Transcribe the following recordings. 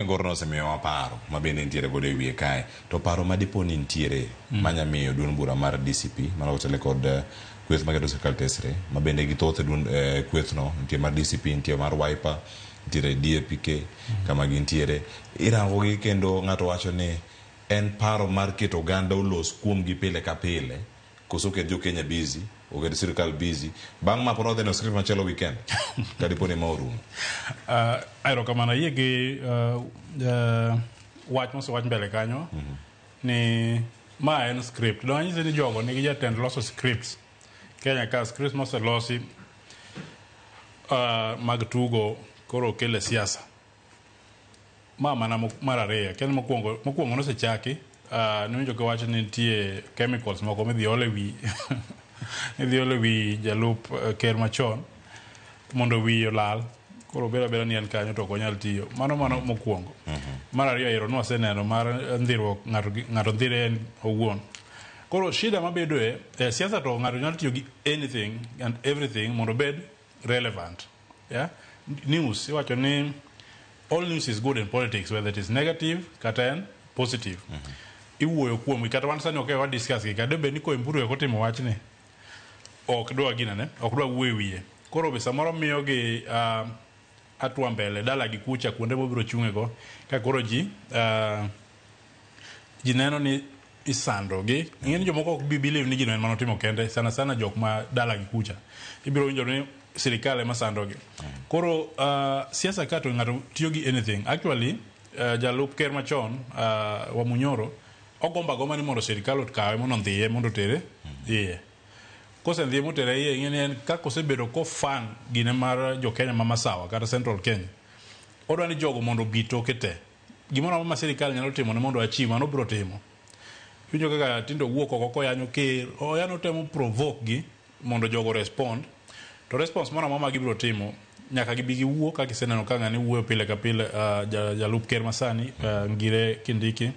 Ngorno osemiyowa paro ma bende nitiere godo e wiye kae. To paro ma dipo ni nitiere manya miyo duond bura mar DCP mano otele kod kweth maketo sirkal tesre ma bende githoth e duond kwethno nitie mar DCP, nitie mar Wiper, nitiere DAPK kama gintiere. Irango gi kendo ng'ato wacho ni en paro mar keto oganda olos kuomgi pile ka pile koso oket jo Kenya busy, oket sirkal busy. Bang' ma pod wadhi neno script machielo weekend ka dipo ni ma orumo. Erokamano ayie gi wach mosewach mbele kanyo ni ma en script. Donge anyisi ni jogo nigi jatend loso scripts Kenya ka scripts moselosi mag tugo koro okel e siasa. Ma mana mar ariyo. Akia ni mokwongo mokwongo nosechaki niwinjo kiwacho ni nitie chemicals moko midhi ol e wi idhi ol e wi jalup ker machon mondo wiye olal koro obed abeda ni en kanyo to ok onyal tiyo. Mano mokwongo. Mar ariyo ero nwaseneno mar ndhiruok ng'ato ng'ato ndhire en owuon. Koro shida mabedoe e siasa to ng'ato nyalo tiyo gi anything and everything mondo obed relevant. Yeah? News iwacho ni all news is good in politics whether it is negative kata en positive. Iwuoyo kuomgi kata wan sani ok wa discuss gi kata bed ni Koimburi ok otimo wachni ok dwa ginene ok dwa wuoyo e wiye. Koro be samoro miyo gi hatua mbele dala gi kucha kuonde mobiro chung'e go ka koro ji ji neno ni isando gi. Ing'e ni jomoko ok bi believe ni gino en manotimo kende sana sana jok ma dala gi kucha. Ibiro winjo ni sirikal ema sando gi. Koro siasa ka to ng'ato tiyo gi anything. Actually jalup ker machon Wamunyoro ogombo agomba ni mondo sirikal okawe mondo ondhiye mondo otere iye. Kosendhiye motere iye ing'e ni en kaka osebedo kofan gine mar jo Kenya ma Masawa kata Central Kenya. Odwa ni jogo mondo obi toke te. Gimoro amora ma sirikal nyalo timo ne mondo achieve mano obiro timo. Iwinjo kaka tinde owuok oko koyanyo ker, oyano otemo provoke gi mondo jogo respond. To response moro amora ma gibiro timo nyaka gibi giwuo kaka iseneno ka ng'ani wuoyo pile ka pile jalup ker masani Ngire Kindiki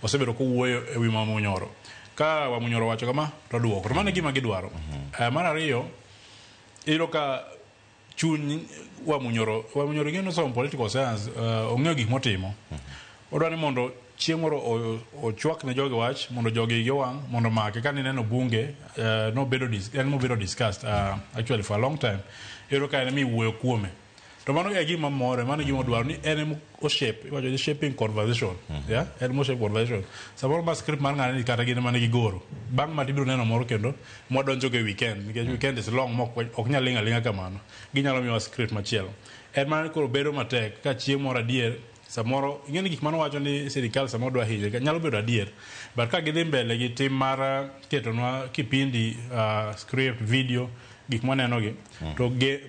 osebedo kowuoyo ewi Wamunyoro. Ka Wamunyoro owacho kama to oduoko. To mano e gima gidwaro. Mar ariyo, iyudo ka chuny Wamunyoro, Wamunyoro ing'e ni osomo political science, ong'eyo gik motimo. Odwa ni mondo chieng' moro ochwak ne jogi wach mondo jogi igi owang' mondo omake. Ka nineno bunge nobedo en mobedo discussed actually for a long time. Iyudo ka en ema iwuoyo kuome. To mano e gima more, mano e gima odwaro ni en ema o shape, iwacho ni shaping conversation. Yeah, en ema o shape conversation. Samoro ma script mar ng'ani ni kata gin ema ne gigoro. Bang' ma tibiro neno moro kendo mwadonjo go e weekend nikech weekend is long mok ok nyal ling' aling'a kamano. Ginyalo miyowa script machielo. En mana ni koro bedo matek ka chieng' moro adier samoro ing'e ni gik mane wacho ni sirikal samoro dwa hinye nyalo bedo adier but ka gidhi mbele gi tim mar ketonwa kipindi script video gik mwaneno gi to ge,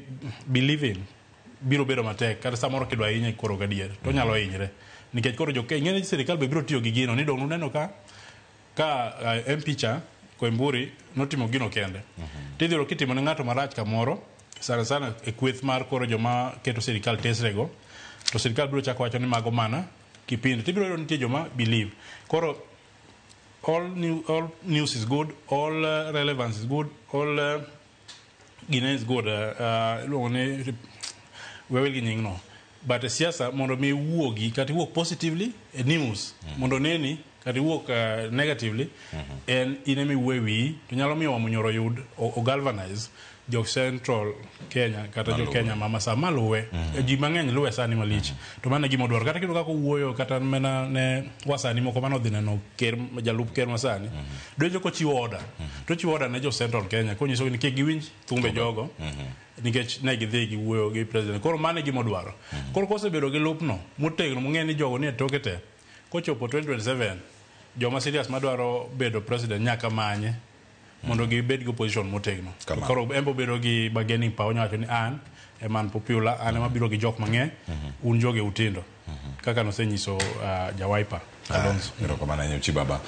believing biro bedo matek kata samoro kidwa hinye koro gadier to nyalo hinyre nikech koro jo ing'e ni sirikal be biro tiyo gi gino ni dong uneno ka MP cha Koimburi notimo gino kende. Tidhi yudo kitimo ne ng'ato marach kamoro sana sana e kweth mar koro joma keto sirikal tesre go to sirikal biro chako wacho ni mago mana kipindi tibiro yudo nitie joma believe. Koro all news is good, all relevance is good, all gine is good. Iluongo ni wewil gi nying no. But e siasa mondo mi iwuogi kata iwuok positively e news mondo neni kata iwuok negatively en in ema iwuoyo e wiyi to nyalo miyo Wamunyoro yud o galvanize jo Central Kenya kata jo Kenya ma Masawa maluwe. Ji mang'eny luwe sani malich. To mano e gima odwaro. Kata kiyudo kaka owuoyo kata mana ne wasani moko mane odhi neno ker jalup ker masani. Donjo kochiwo order. To ochiwo order ne jo Central Kenya konyisogi ni kik giwinj thumbe jogo. Nikech ne gidhi giwuoyo gi president. Koro mano e gima odwaro. Koro kosebedo gi lupno motegno mong'e ni jogo nie toke te kochopo 2027 joma serious madwaro bedo president nyaka manye mondo gibed gi opposition motegno. Koro en bo bedo gi bargaining power onyalo wacho ni an ema an popular, an ema biro gi jok mang'eny, un joge utindo. Kaka nosenyiso ja Wiper Kalonzo. Erokamano ahinya Uchi Baba.